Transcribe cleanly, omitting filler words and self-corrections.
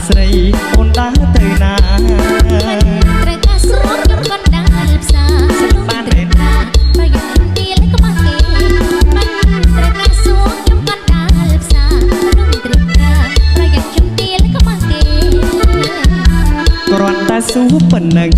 ស្រីអូនដើរទៅណា ត្រូវការសួរខ្ញុំកណ្ដាលផ្សារនោះត្រូវការប្រយ័ត្នទីលក្បាស់គេមិនត្រូវការសួរខ្ញុំកណ្ដាលផ្សារនោះត្រូវការប្រយ័ត្នខ្ញុំទីលក្បាស់គេ គ្រាន់តែសួរប៉ុណ្ណឹង